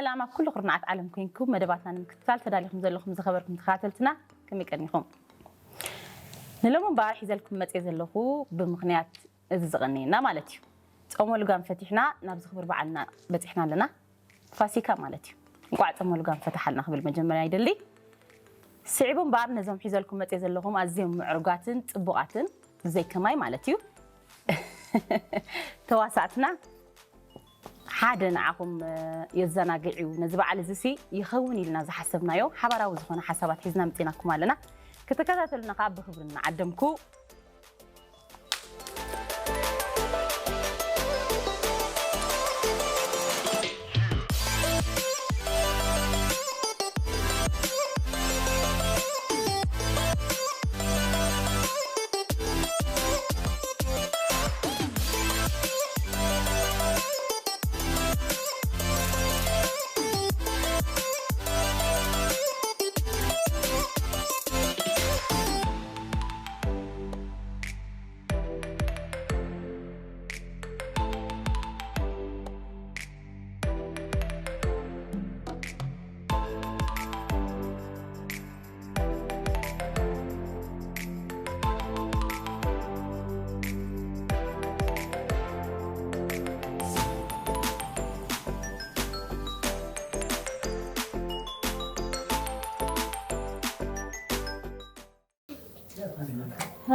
ሰላማ ኩሉ ኩርናዓት ዓለም ኮንኩም መደባትና ንምክትታል ተዳሊኹም ዘለኹም ዝኸበርኩም ተኸታተልትና ከመይ ቀኒኹም? ንሎሚ እምበኣር ሒዘልኩም መጽየ ዘለኹ ብምኽንያት እዚ ዝቐንየና ማለት እዩ። ጾመ ልጓም ፈቲሕና ናብዚ ክብሪ በዓልና በጺሕና ኣለና። ፋሲካ ማለት እዩ። እንቋዕ ጾመ ልጓም ፈታሓልና ክብል መጀመርያ ይደሊ። ስዒቡ እምበኣር ነዞም ሒዘልኩም መጽየ ዘለኹም ኣዝዮም ምዕሩጋትን ጽቡቓትን ዘይከማይ ማለት እዩ ተዋሳእትና ሓደ ንዓኹም የዘናግዕ እዩ። ነዚ በዓል እዚ ሲ ይኸውን ኢልና ዝሓሰብናዮ ሓባራዊ ዝኾነ ሓሳባት ሒዝና መጺናኩም ኣለና። ክትከታተሉና ከዓ ብክብሪ እናዓደምኩ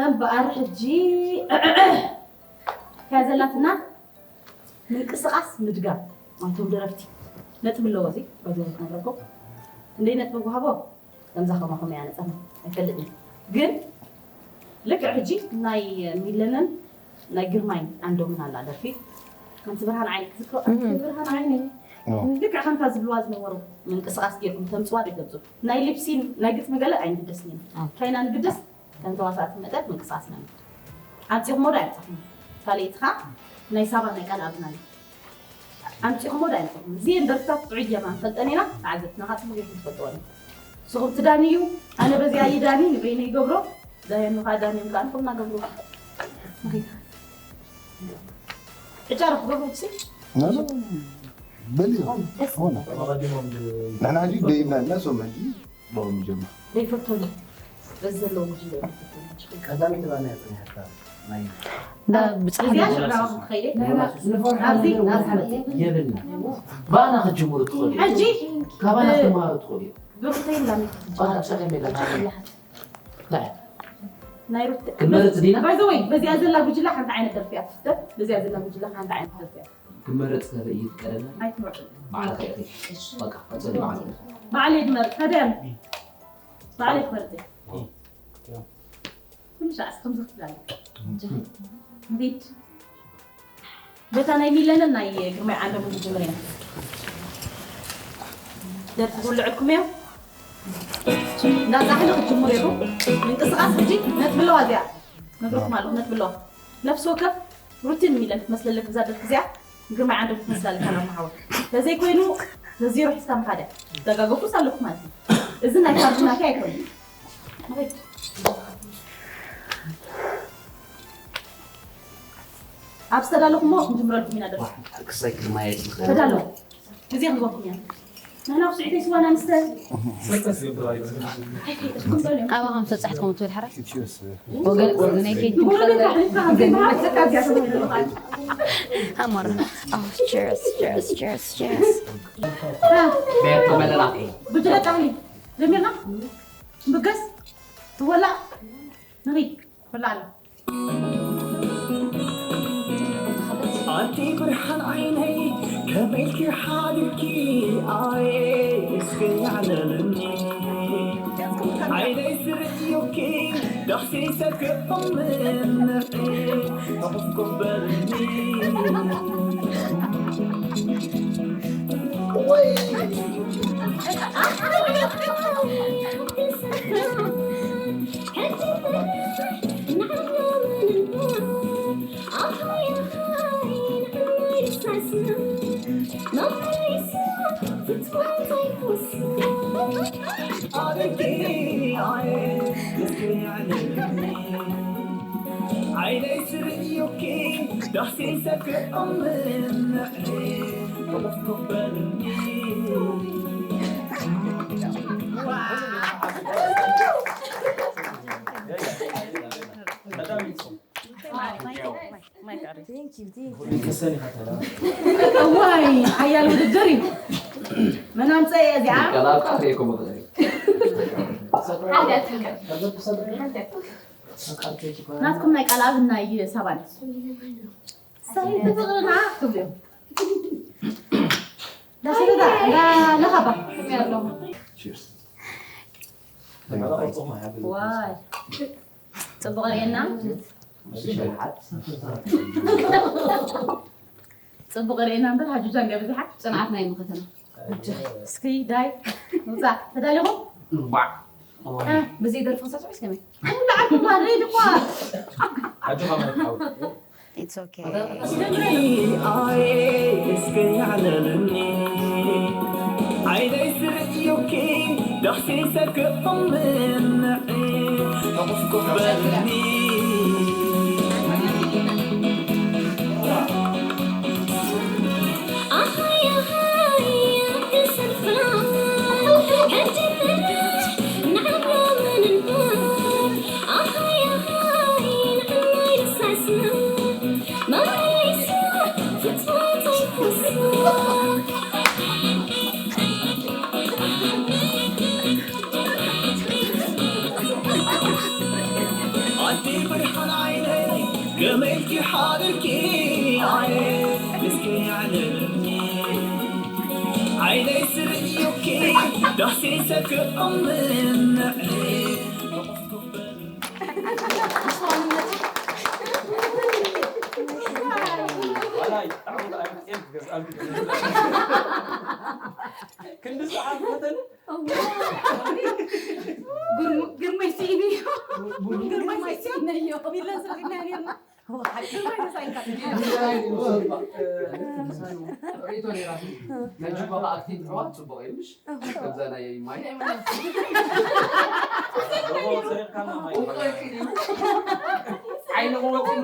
እምበኣር ሕጂ እያ ዘላትና ምንቅስቓስ ምድጋም ናይቶም ደረፍቲ ነጥቢ ኣለዎ። እዚ ባይዘ ክነግረኩም እንደ ነጥቢ ጓሃቦ ከምዛ ከማኹም እያ ነፃ ኣይፈልጥን ግን ልክዕ ሕጂ ናይ ሚለንን ናይ ግርማይ ኣንዶምን ኣላ ደርፊ ሓንቲ ብርሃን ዓይኒ ክትዝክሮ ሓንቲ ብርሃን ዓይኒ ልክዕ ከምታ ዝብልዋ ዝነበሩ ምንቅስቓስ ጌርኩም ተምፅዋ ዶ ተምፅኡ ናይ ሊፕሲን ናይ ግጥሚ ገለ ኣይንግደስን ኢና ካይና ንግደስ ከም ተዋሳእቲ መጠን ምንቅስቓስ ኢና ንግደስ ኣምፂኹሞ ዶ ኣይምፃኹም ካልእቲ ከዓ ናይ ሳባ ናይ ቃል ኣብና እዩ ኣምፂኹሞ ዶ ኣይምፃኹም እዚአን ደርፍታት ጥዑይ ጌርና ንፈልጠን ኢና ተዓዘብትና ከዓ ፅቡቅ ጌርኩም ትፈልጥወን ንስኹም ትዳንዩ ኣነ በዚኣ ይዳኒ ንበይነ ይገብሮ ዳየኑ ከዓ ዳንዮም ከዓ ንኹልና ገብሩ ዕጫ ረኽበ ሲ በል ሆነ ንሕና ሕጂ ደይብና ኢና ሶም ሕጂ ብኦም ይጀምር ዘይፈቶኒ በዚ ዘለዎ ጉጅለ ይፈቶኒ ቀዳመይቲ ባና እያ ፀኒሓትካ ናይ እንዳ ብፃሕኒ እዚኣ ሽራኹም ትኸይደ ንፈርሓ ኣብዚ ነገር ኣብዚ የብልና ባና ክትጅምሩ ትኽእሉ ሕጂ ካባና ክትመሃሩ ትኽእሉ እዩ ብሩተይ እንዳሚ ባና ፀገም የለን ናይ ሩተ ክንመርፅ ዲና ባይዘወይ በዚኣ ዘላ ጉጅላ ሓንቲ ዓይነት ደርፊ እያ ትፍተ በዚኣ ዘላ ጉጅላ ሓንቲ ዓይነት ደርፊ እያ ክመረፅ ተርኢ ይፍቀደና ኣይትመርፅን ባዕልኻ ኢኺ በቃ ቀፅሊ ባዕልኻ ባዕለይ ድመርፅ ታዲያ ባዕለይ ክመርፅ እየ ኩሉ ሰዓት ከምዚ ክትብል ኣለካ ንኺድ በታ ናይ ሚለንን ናይ ግርማይ ዓንዶምን ክጅምር ኢና ደርፊ ክውልዐልኩም እዮ እንዳ ፃሕሊ ክትጅምሩ ኢኹም ምንቅስቃስ ሕጂ ነጥቢ ኣለዋ እዚኣ ነግረኩም ኣለኹ ነጥቢ ኣለዋ ነፍሲ ወከፍ ሩቲን ሚለን ክትመስለለክ እዛ ደርፊ እዚኣ ግርማይ ዓንዶም ክትመስል ኣለካ ናብ መሓወር ተዘይኮይኑ ዘዜሮ ሒዝካ ምኻድ እያ ተጋገፉስ ኣለኩም ማለት እዩ እዚ ናይ ካርድ ናተይ ኣይኮነን ኣብ ዝተዳለኹሞ ክንጅምረልኩም ኢና ደርፊ ክሳይ ክማየት ዝኽእል ተዳለኹ ግዜ ክንበኩም ኢና ንሕና ኣብ ስዒተይ ስዋና ንስተ ኣባኻ ምስ በጻሕትኩም ትብል ሓራይ ወገን ወገነይ ከይድ ኣማራ ቸርስ ቸርስ ቸርስ ቸርስ ቤት ተመለላ ጉጅለ ጣዕሊ ጀሚርና ብገስ ትወላ ንኺድ ወላ ኣሎ ኣንቲ ብርሃን ዓይነይ ከመይኪ ሓዲርኪ ኣየ እስኪ ያዕለልኒ ዓይነይ ስርዮኪ ዳሕሲ ሰክቕምንዒ ሕቑፍኩም በልኒ ዓይነይ ስርእዩኪ ዳህሲሰ ክእምን ንዕሊ ተቆፍኩበልኒ። እዋይ ሓያል ውድድር እዩ። መን ኣምፀአ እዚኣ? ናትኩም ናይ ቃልኣብ ናይ ሰባን ሳይቲ ፍቕርና ትብሉ እዮም። ዳስዳ እንዳለኻባ ዋይ ጽቡቕ ርእየና። ጽቡቕ ርእየና እምበር ሓጁጃ እንዲያ በዚሓ። ጽንዓትና እዩ መኸተና። እስኪ ዳይ ውፃእ ተዳሊኹም? ብዘይ ደርፊ ክሳብ ስዑስ ከመይ? ኣጆኻ ማለት ነው። It's okay. ኣየ እስከ ያዕለለኒ ዓይነይ ስርእዩኪ ዳሕሲሰ ክቕምንዒ ሕቑፍቁፍ በልኒ። ኣቲ ብርሃን ዓይነይ ከመይ ኢልኪ ሓዲርኪ ኣየ እስኪ ኣዕልልኒ ዓይነይ ስርእዩኪ ዳህሲሰ ክቕምንዒ ክንዲ ሰዓት ፈተነ ግርመይ ስኢንዮ ግርመይ ስኢነዮ ሚለን ስርግና ኔርና ርእይቶ ነይራ ናይ ጅባ ኣክቲንግ ሕዋ ፅቡቅ እዩ ምሽ ከምዛ ናይ ማይ ዓይኒ ክወፅእ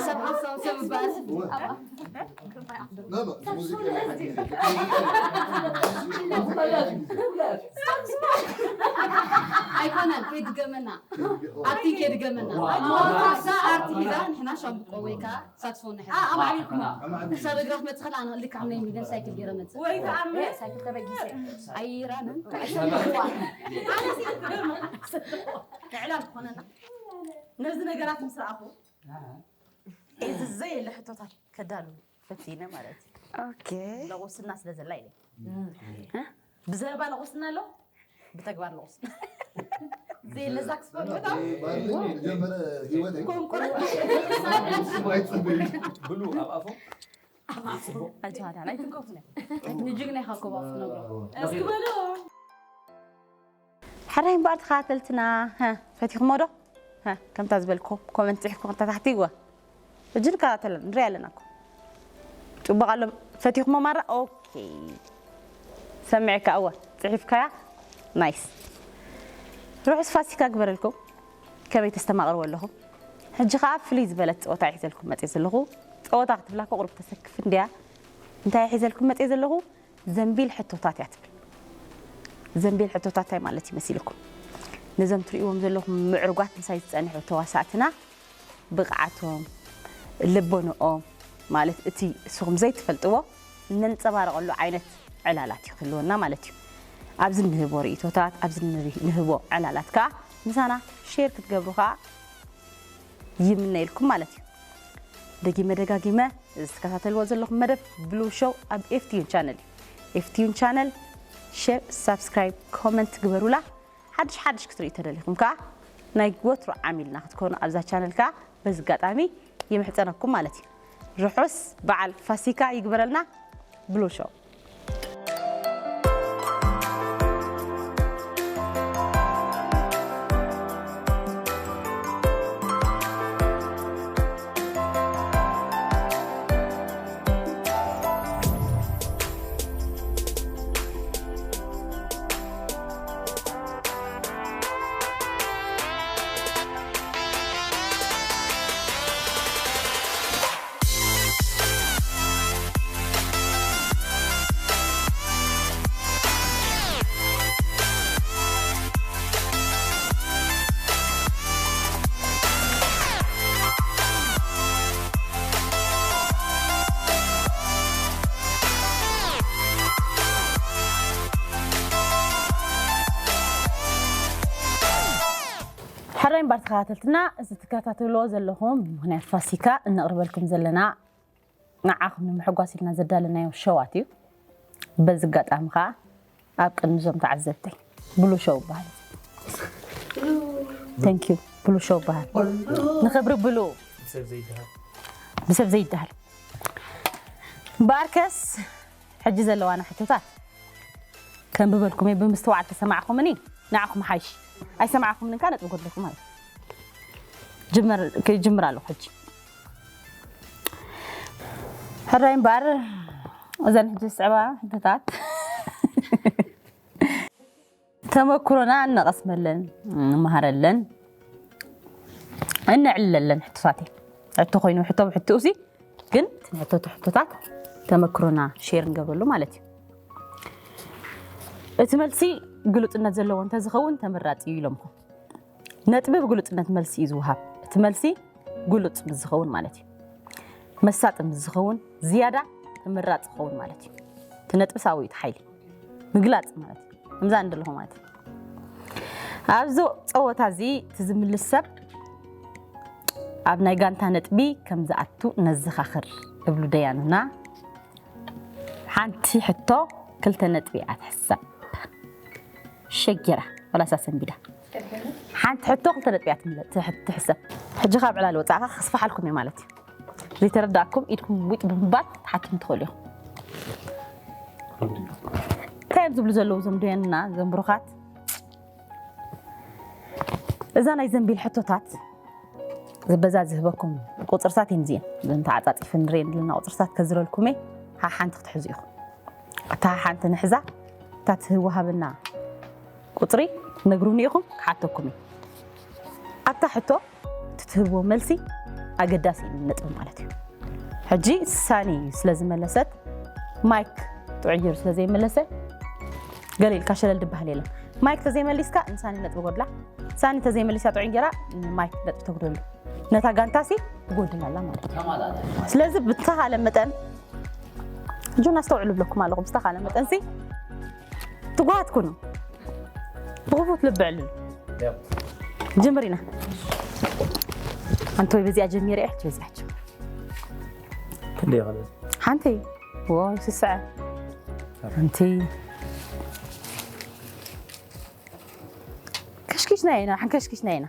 ሰብ ሓሳብ ሰብ ባስ ኣይኮነን ከይድገመና ኣቲ ከይድገመና ኣቲ ዛ ኣርቲ ሒዛ ንሕና ሻምብቆ ወይ ከዓ ሳክስፎን ንሕዛ ኣማዕቢልኩማ ክሳብ እግራ ክትመፅእ ከላ ኣነ ልክዕ ናይ ሚለን ሳይክል ገይረ መፅእ ወይ ከዓ ሳይክል ተበጊሰ ኣይራንን ኣነ ሲክል ክገርመ ክሰጥዎ ንዕላል ክኾነና ነዚ ነገራት ምስ ረኣኹ እዚ ዘየለ ሕቶታት ከዳሉ ፈቲነ ማለት እዩ Okay. ለቁስና ስለ ዘላ ኢለ ብዘረባ ለቁስና ኣሎ ብተግባር ለቁስና ዘየለ ሳክስፎን ጀመረ ህይወት ኮንቁረት ብሉ ኣብ ኣፎም ኣጆሃዳ ናይ ትንከፉ ነ ንጅግና ኢኻ ኮባ ክትነግሮ እስኪ በሎ ሕራይ እምበኣር ተኸታተልትና ሀ፣ ፈቲኹሞ ዶ? ሀ፣ ከምታ ዝበልኩም ኮመንት ፅሒፍኩም እንተ ታሕቲ ይግበር። ሕጂ ንከታተል ንሪኢ ኣለና እኮ። ፅቡቕ ኣሎ ፈቲኹሞ ማራ ኦኬ። ሰሚዐካ እወ ፅሒፍካያ ናይስ። ርሑስ ፋሲካ ግበረልኩም። ከመይ ተስተማቕርዎ ኣለኹም? ሕጂ ኸዓ ፍልይ ዝበለት ፀወታ እየ ሒዘልኩም መፅየ ዘለኹ። ፀወታ ክትብላ እኮ ቁሩብ ተሰክፍ እንድያ። እንታይ እየ ሒዘልኩም መፅየ ዘለኹ? ዘንቢል ሕቶታት እያ ትብል። ዘንቢል ሕቶታት እንታይ ማለት እዩ መሲልኩም? ነዞም ትርእይዎም ዘለኹም ምዕሩጋት ምሳይ ዝጸንሑ ተዋሳእትና ብቕዓቶም፣ ልቦንኦም ማለት እቲ እስኹም ዘይትፈልጥዎ እነንጸባርቐሉ ዓይነት ዕላላት እዩ ክህልወና ማለት እዩ። ኣብዚ እንህቦ ርእይቶታት፣ ኣብዚ ንህቦ ዕላላት ከኣ ምሳና ሼር ክትገብሩ ከኣ ይምነየልኩም ማለት እዩ። ደጊመ ደጋጊመ እዚ ትከታተልዎ ዘለኹም መደብ ብሉ ሾው ኣብ ኤፍቲዩን ቻነል እዩ። ኤፍቲዩን ቻነል ሼር፣ ሳብስክራይብ፣ ኮመንት ግበሩላ። ሓድሽ ሓድሽ ክትርእዩ ተደሊኹም ከኣ ናይ ወትሩ ዓሚልና ክትኮኑ ኣብዛ ቻነል ከኣ በዚ ኣጋጣሚ ይምሕጸነኩም ማለት እዩ። ርሑስ በዓል ፋሲካ ይግበረልና። ብሉ ሾው። እምበር ተኸታተልትና፣ እዚ ትከታተልዎ ዘለኹም ብምኽንያት ፋሲካ እነቕርበልኩም ዘለና ንዓኹም ንምሕጓስ ኢልና ዘዳለናዮ ሸዋት እዩ። በዚ ኣጋጣሚ ኸዓ ኣብ ቅድሚ እዞም ተዓዘብተይ ብሉ ሾው ይበሃል። Thank you። ብሉ ሾው ይበሃል። ንኽብሪ ብሉ ብሰብ ዘይደሃል። ብሰብ ዘይደሃል። እምበኣርከስ ሕጂ ዘለዋና ሕቶታት ከንብበልኩም እየ። ብምስትውዓል ተሰማዕኹምኒ ንዓኹም ሓይሽ፣ ኣይሰማዕኹምኒ እንካ ነጥቢ ጎድለኩም ማለት እዩ። ጅመር ክጅምር ኣለኹ ሕጂ። ሕራይ እምበኣር እዘን ሕጂ ዝስዕባ ሕቶታት ተመክሮና እንቐስመለን፣ እንመሃረለን፣ እንዕልለለን ሕቶታት እየን። ሕቶ ኮይኑ ሕቶ ብሕትኡ ሲ ግን እቲ ንሕተቶ ሕቶታት ተመክሮና ሼር ንገብረሉ ማለት እዩ። እቲ መልሲ ግሉጽነት ዘለዎ እንተዝኸውን ተመራጺ እዩ ኢሎምኹም። ነጥቢ ብግሉጽነት መልሲ እዩ ዝወሃብ። እቲ መልሲ ግሉጽ ምስ ዝኸውን ማለት እዩ። መሳጢ ምስ ዝኸውን ዝያዳ ተመራጺ ክኸውን ማለት እዩ። እቲ ነጥቢ ሳዊ እዩ እቲ ሓይሊ። ምግላጽ ማለት እዩ። ከምዛ እንድልኹ ማለት እዩ። ኣብዚ ጸወታ እዚ እቲ ዝምልስ ሰብ ኣብ ናይ ጋንታ ነጥቢ ከም ዝኣቱ ነዘኻኽር እብሉ ደያኑና። ሓንቲ ሕቶ ክልተ ነጥቢ እያ ትሕሰብ። ሸጊራ ወላ ሳሰንቢዳ። ሓንቲ ሕቶ ክልተ ነጥቢ እያ ትምለ-፣ ትሕ-፣ ትሕሰብ። ሕጂ ካብ ዕላል ወጻእካ ክስፋሓልኩም እየ ማለት እዩ። ዘይተረዳእኩም ኢድኩም ዊጥ ብምባል ትሓትም ትኽእሉ ኢኹም። እንታይ እዮም ዝብሉ ዘለዉ እዞም ደያኑና፣ እዞም ብሩኻት? እዛ ናይ ዘንቢል ሕቶታት ዝበዛ ዝህበኩም ቁጽርታት እዮም እዚኦም። እዘን ተዓጻጺፈን ንሪኤን ዘለና ቁጽርታት ከዝረልኩም እየ። ሓሓንቲ ክትሕዙ ኢኹም። እታ ሓንቲ ንሕዛ፣ እታ ትህወሃበና ቁጽሪ ትነግሩኒ ኢኹም፣ ክሓተኩም እየ። ኣብታ ሕቶ እቲ ትህብዎ መልሲ ኣገዳሲ እዩ ነጥቢ ማለት እዩ። ሕጂ ሳኒ ስለ ዝመለሰት ማይክ ጥዑይ ገይሩ ስለ ዘይመለሰ ገለ ኢልካ ሸለል ድበሃል የለን። ማይክ ተዘይመሊስካ ንሳኒ ነጥቢ ጎድላ፣ ሳኒ ተዘይመሊሳ ጥዑይ ገይራ ንማይክ ነጥቢ ተጉደሉ። ነታ ጋንታ ሲ ትጎድል ኣላ ማለት እዩ። ስለዚ ብዝተኻለ መጠን ሕጂ እውን ኣስተውዕሉ ብለኩም ኣለኹ። ብዝተኻለ መጠን ሲ ትጉሃት ኩኑ። ብኽፉት ልቢ ዕልሉ። ጅምር ኢና። ኣንተ ወይ በዚኣ ጀሚረ እየ፣ ሕጂ በዚኣ ጀምር። ክንደይ ይኸለል? ሓንቲ። ዎ፣ ይስስዐ። ሓንቲ። ከሽኪሽና ኢና፣ ሓንከሽኪሽና ኢና።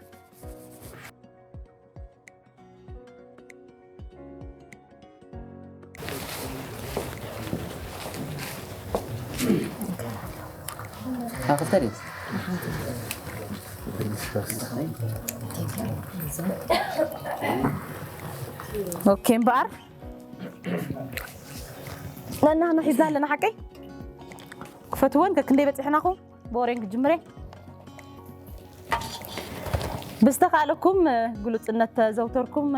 ኦኬ፣ እምበኣር ነናህና ሒዝና ኣለና ሓቀይ? ክፈትወን ከክንደይ በጺሕናኹም? ብወሬን ክጅምር እየ። ብዝተኻእለኩም ግሉጽነት ተዘውተርኩም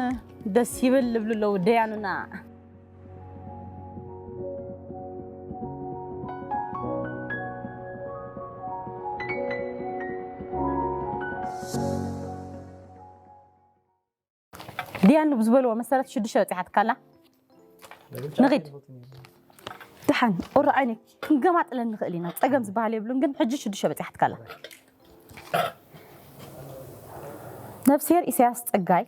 ደስ ይብል ልብሉ ኣለዉ ደያኑና። ድያኑ ብዝበልዎ መሰረት ሽዱሽተ በፂሓትካ ኣላ። ንኺድ። ደሓን ቁሪ ዓይኒ ክንገማጥለን ንኽእል ኢና፣ ፀገም ዝበሃል የብሉን። ግን ሕጂ ሽዱሽተ በፂሓትካ ኣላ። ነፍስሄር ኢሳያስ ፀጋይ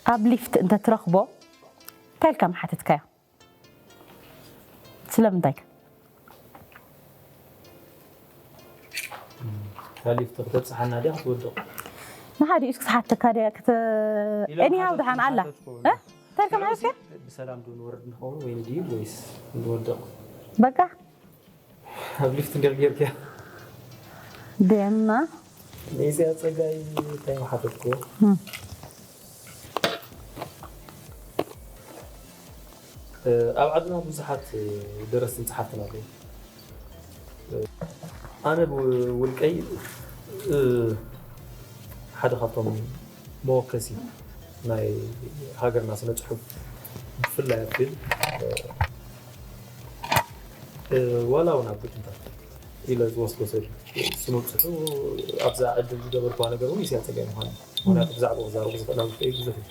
ኣብ ሊፍት እንተትረኽቦ እንታይ ኢልካ ምሓተትካዮ? ስለምንታይ ከ? እታ ሊፍት ክተብፅሓና ድያ ክትወድቕ? ንሓዲኡ እስኪ ትሓተካ ድያ? ክተ- ኢለ anyhow ምሓተትኩ፣ ደሓን ኣላ። ምሓተትኩ። እ? እንታይ ኢልካ ምሓተትካ? ብሰላም ዶ ንወርድ ንኸውን ወይ ንድይብ ወይስ ንወድቕ? በቃ። ኣብ ሊፍት እንዲኺ ጌርክያ? ደማ። ንኢሳያስ ፀጋይ እንታይ ምሓተትኩ? ኣብ ዓድና ብዙሓት ደረስትን ጸሓፍትን ኣለዉ። ኣነ ብውልቀይ ሓደ ካብቶም መወከሲ ናይ ሃገርና ስነ ጽሑፍ ብፍላይ ኣብ ፊልም ዋላ እውን ኣብ ግጥምታት ኢለ ዝወስዶ ሰብ እዩ። ስነ ጽሑፍ ኣብዛ ዕድል ዝገበርክዋ ነገር እውን ኢሳያስ ጸጋይ ምዃኑ ምኽንያቱ ብዛዕባኡ ክዛረቡ ዝኽእል ኣብ ውሽጠይ ብዙሕ እዩ።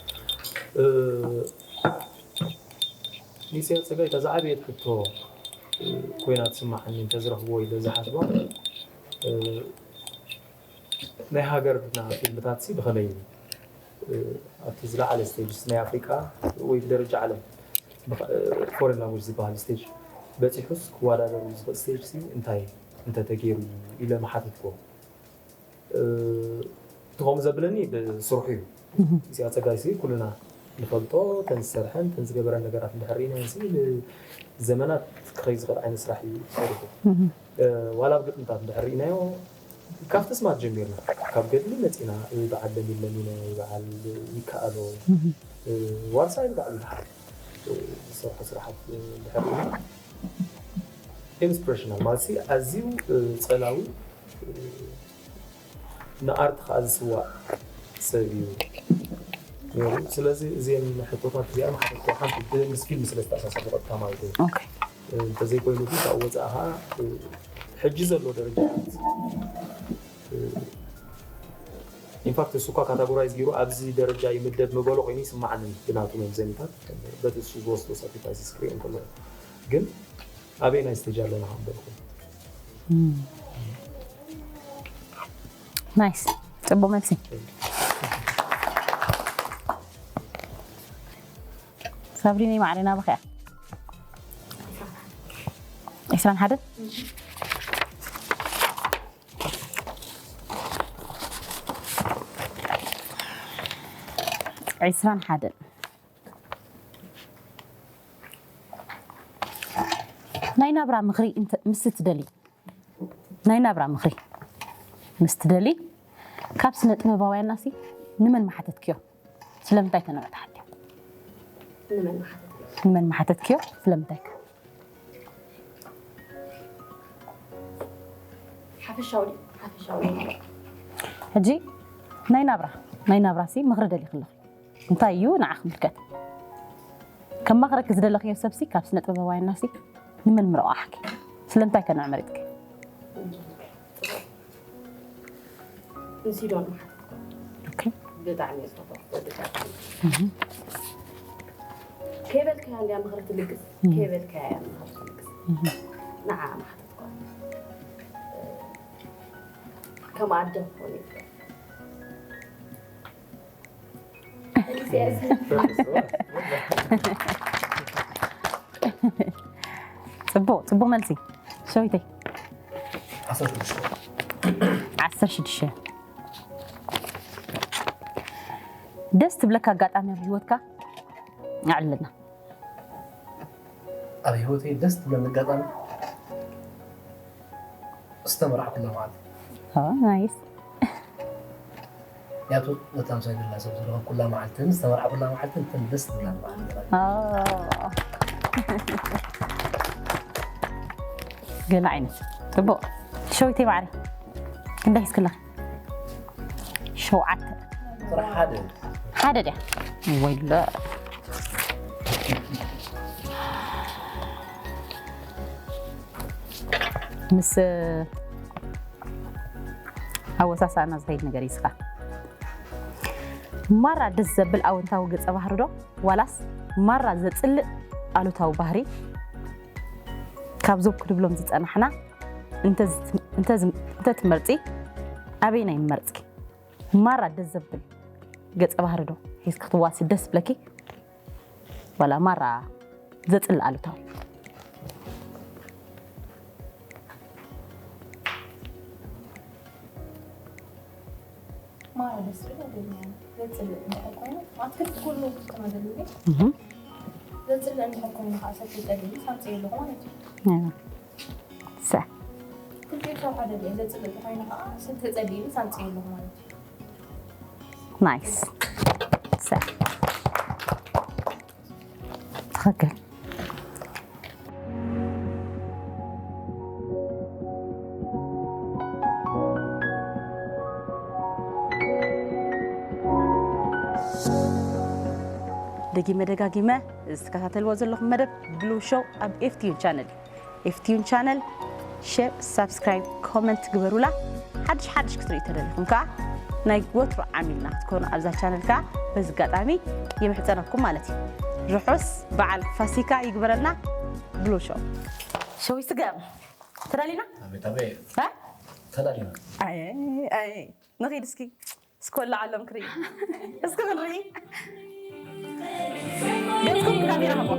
ኢሳያስ ጸጋይ እታ ዝዓበየት ሕቶ ኮይና ትስማዓኒ እንተዝረኽቦ ኢለ ዝሓስባ ናይ ሃገርና ፊልምታት ሲ ብኸመይ እዩ ኣብቲ ዝለዓለ ስቴጅ ናይ ኣፍሪቃ ወይ ብደረጃ ዓለም ፎሬን ላንጉጅ ዝበሃል ስቴጅ በፂሑስ ክወዳደሩ ዝኽእል ስቴጅ ሲ እንታይ እንተተገይሩ እዩ ኢለ ምሓተትኩዎ። እቲ ከምኡ ዘብለኒ ብስርሑ እዩ። እዚ ኣፀጋይ ሲ ኩልና ንፈልጦ ተን ዝሰርሐን ተን ዝገበረን ነገራት እንድሕር ርኢናዮ ሲ ንዘመናት ክኸይ ዝኽእል ዓይነት ስራሕ እዩ ሰሪሑ። ዋላ ኣብ ግጥምታት እንድሕር ርኢናዮ ካብቲ ስማት ጀሚርና ካብ ገድሊ መፂና በዓል ለሚን ለሚነ በዓል ይከኣሎ ዋርሳይ በዓል ይበሃል ዝሰርሖ ስራሓት እንድሕር ርኢና ኢንስፕሬሽናል ማለት ኣዝዩ ፀላዊ ንኣርት ከዓ ዝስዋእ ሰብ እዩ ነይሩ። ስለዚ እዚን ሕቶታት እዚኣ ሓንቲ ምስ ፊልም ስለ ዝተኣሳሰሩ ቀጥታ ማለት እዩ። እንተዘይኮይኑ ግን ካብኡ ወፃኢ ከዓ ሕጂ ዘሎ ደረጃ ኢንፋክት እሱ እኳ ካታጎራይዝ ገይሩ ኣብዚ ደረጃ ይምደብ ምበሎ ኮይኑ ይስማዓኒ ብናቱ መምዘኒታት በቲ እሱ ዝወስዶ ሳክሪፋይስ ስክሪን እንከሎ ግን ኣበይ ናይ ስቴጅ ኣለና ከም በልኩ ናይስ ፅቡቅ መልሲ ሳብሪኒ ማዕሪና በኸያ ዒስራን ሓደን ዒስራን ሓደን ናይ ናብራ ምኽሪ ምስ ትደሊ ናይ ናብራ ምኽሪ ምስ ትደሊ ካብ ስነ ጥበባውያንና ሲ ንመን ምሓተትክዮ ስለምንታይ ከ ንዑ ተሓትዮ ንመን ምሓተትክዮ ስለምንታይ ከ ሓፈሻዊ ሓፈሻዊ ሕጂ ናይ ናብራ ናይ ናብራ ሲ ምኽሪ ደሊኺ ኣለኺ እንታይ እዩ ንዓኺ ምልከት ከማኽረኪ ዝደለኽዮ ሰብሲ ካብ ስነ ጥበባውያንና ሲ ንመን ምረቋሕኪ ስለምንታይ ከ ንዑ መሪፅኪ ንሲዶን ማሓተትኩም ኦኬ ብጣዕሚ እየ ዝፈትዋ ወዲ ጫካ ከይበልካያ እንድያ ምኽሪ ትልግስ ከይበልካያ እያ ምኽሪ ትልግስ ንዓ ማሓተትኳ ከም ኣደ ክኾን ይፍል ፅቡቅ ፅቡቅ መልሲ ሸዊተይ ዓሰርተ ሽዱሽተ ደስ ትብለካ ኣጋጣሚ ኣብ ህይወትካ ኣዕልልና ኣብ ህይወተይ ደስ ትብለኒ ኣጋጣሚ ዝተመርዓኩላ መዓልቲ ናይስ ምክንያቱ ነታ ምሳይ ዘላ ሰብ ዝረኸብኩላ መዓልትን ዝተመርዓኩላ መዓልትን እተን ደስ ዝብላ መዓልቲ ገለ ዓይነት ፅቡቅ ሸዊተይ ማዕሪ ክንደይ ሒዝክላ ሸውዓተ ጥራሕ ሓደ ሓደ ድያ ወይለ ምስ ኣወሳሳና ዝኸይድ ነገር ይስኻ ማራ ደስ ዘብል ኣወንታዊ ገፀ ባህሪ ዶ ዋላስ ማራ ዘፅልእ ኣሉታዊ ባህሪ ካብዞም ክድብሎም ዝፀናሕና እንተትመርፂ ኣበይናይ ምመርፅኪ ማራ ደስ ዘብል ገፀ ባህሪ ዶ ሒዝኪ ክትዋሲ ደስ ብለኪ ዋላ ማራ ዘፅልእ ኣሉታዊ ማራ ደስ ዝብል ኣይደልያን ዘፅልእ እንድሕር ኮይኑ ኣትክልቲ ኩሉ ክፍትኖ ደልኒ እህ ዘፅልእ እንድሕር ኮይኑ ከዓ ሰብ ተፀሊሉ ሳምፀ ኣለኹ ማለት እዩ ሰ ክልቲኡ ሰብ ሓደ ድየ ዘፅልእ እንተኮይኑ ከዓ ሰብ ተፀሊሉ ሳምፀ ኣለኹ ማለት እዩ ናይስ ሰ ትኽክል ደጊመ ደጋጊመ ዝተከታተልዎ ዘለኹም መደብ ብሉ ሾው ኣብ ኤፍቲዩን ቻነል እዩ ኤፍቲዩን ቻነል ሸር ሳብስክራይብ ኮመንት ግበሩላ ሓድሽ ሓድሽ ክትርእዩ ተደሊኹም ከዓ ናይ ወትሩ ዓሚልና ክትኮኑ ኣብዛ ቻነል ከዓ በዚ ኣጋጣሚ የምሕፀነኩም ማለት እዩ ርሑስ በዓል ፋሲካ ይግበረልና ብሉ ሾው ሸዊት ስገም ተዳሊና ተዳሊና ኣይ ኣይ ንኺድ እስኪ እስኪ ወላዓሎም ክርኢ እስኪ ክንርኢ ገጽኩም ካሜራ ሃቦ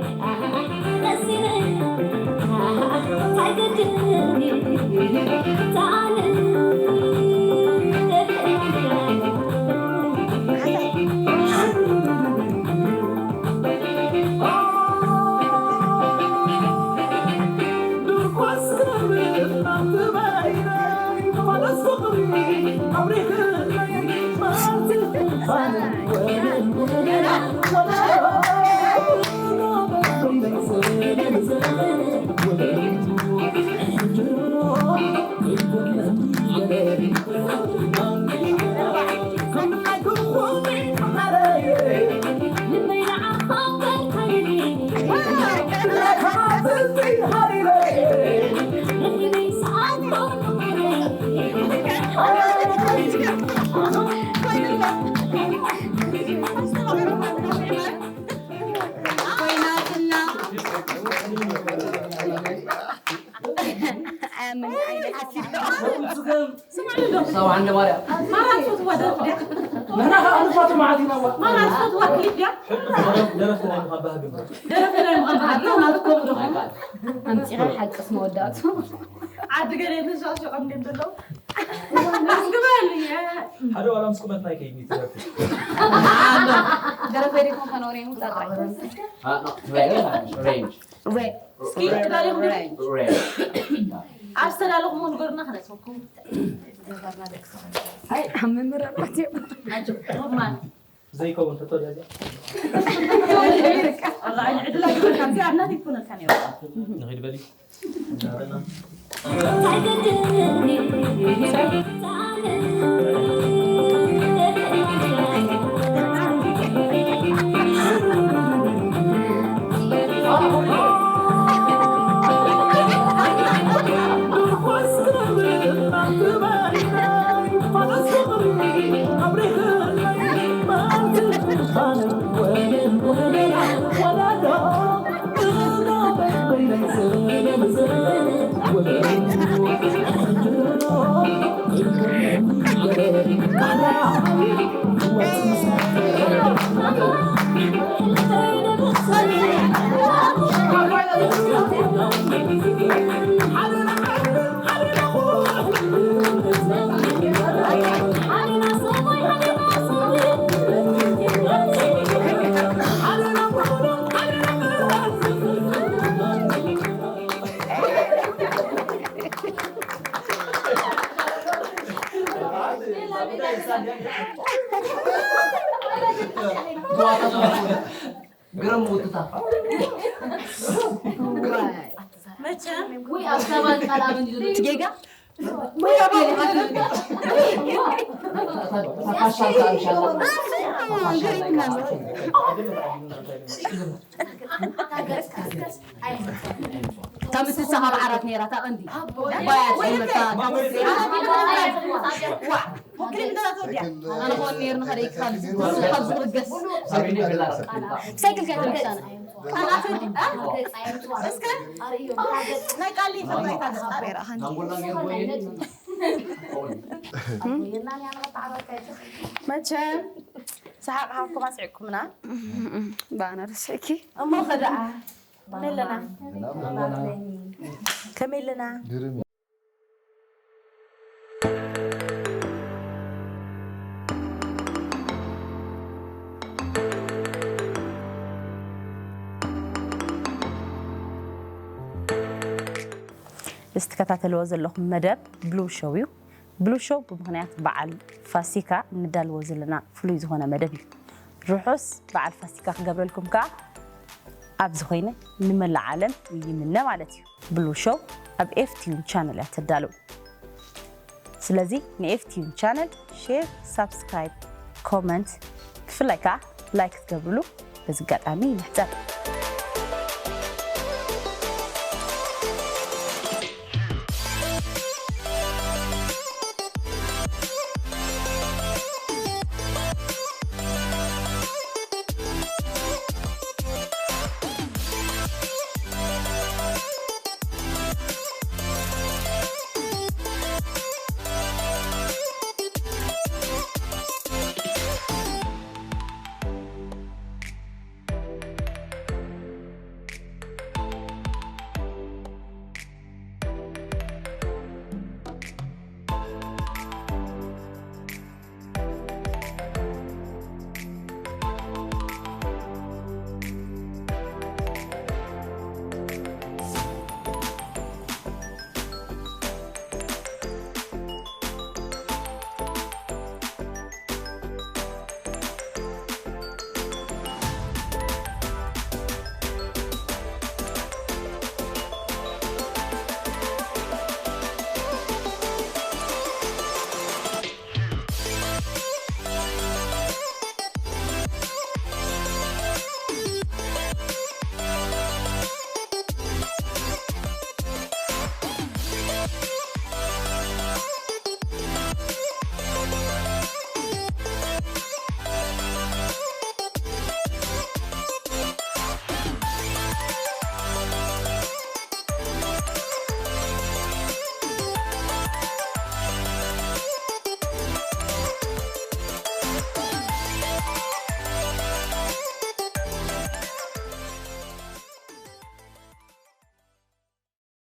ሰው አንድ ማርያም ማራ ትፈትዋ ደርፍ ድያ? መና ከኣ ንፋቱ መዓት ኢና ዋ ማራ ትፈትዋ ክሊፕ ድያ? ደረፍቲ ናይ ምዃን ባህጊ እምበር ደረፍቲ ናይ ምዃን ባህጊ ናትኩም ዶ? ኣምፂኻ ሓቅስ መወዳእቱ ዓዲ ገለ ተሻሽቆም ግን ዘለዉ ኣስግበሉ ሓደ ዋላ ምስ ቁመትና ይከይድ እዩ ትደርፊ ደረፍ ወይ ደይኮንካ ነውረ ይምፃ ጥራይ ሬንጅ እስኪ ተዳሪኹም ዶ? ሬንጅ ኣብ ዝተዳለኹም ንገሩና ክነስበኩም ኣይ ኣብ መመራርባት እዮም ኣጆ ኖርማል ዘይከውን ተተደለ ዕድላ ግበርካ እዚ ኣብናት ይኩነልካ ነይሩ ንኺድ በሊ ግርም ውትታ መቸም ወይ ኣብ ሰባት ቃል ኣብ እንዲሉ ጌጋ ካብ ምትሳኻብ ዓራት ነይራ እታ ቀንዲ ባያ ትመታ ኣነ ኾን ነይርኒ ከደይ ካብ ዝብገስ ሳይክል ከይተምሳና እስከ ናይ ቃል ይፈልጣይታ ገጣ መቸም ሰሓቕ ሃብኩም ኣስዒቅኩምና ብኣና ረስዕኪ እሞ ኸደኣ ከመይ ኣለና ከመይ ኣለና እዚ ትከታተልዎ ዘለኹም መደብ ብሉ ሾው እዩ። ብሉ ሾው ብምኽንያት በዓል ፋሲካ እንዳልዎ ዘለና ፍሉይ ዝኾነ መደብ እዩ። ርሑስ በዓል ፋሲካ ክገብረልኩም ከዓ ኣብዚ ኮይነ ንመላእ ዓለም ይምነ ማለት እዩ። ብሉ ሾው ኣብ ኤፍቲዩን ቻነል እያ ተዳልው። ስለዚ ንኤፍቲዩን ቻነል ሼር፣ ሳብስክራይብ፣ ኮመንት ብፍላይ ከዓ ላይክ ክትገብርሉ በዚ ኣጋጣሚ ይምሕፀን።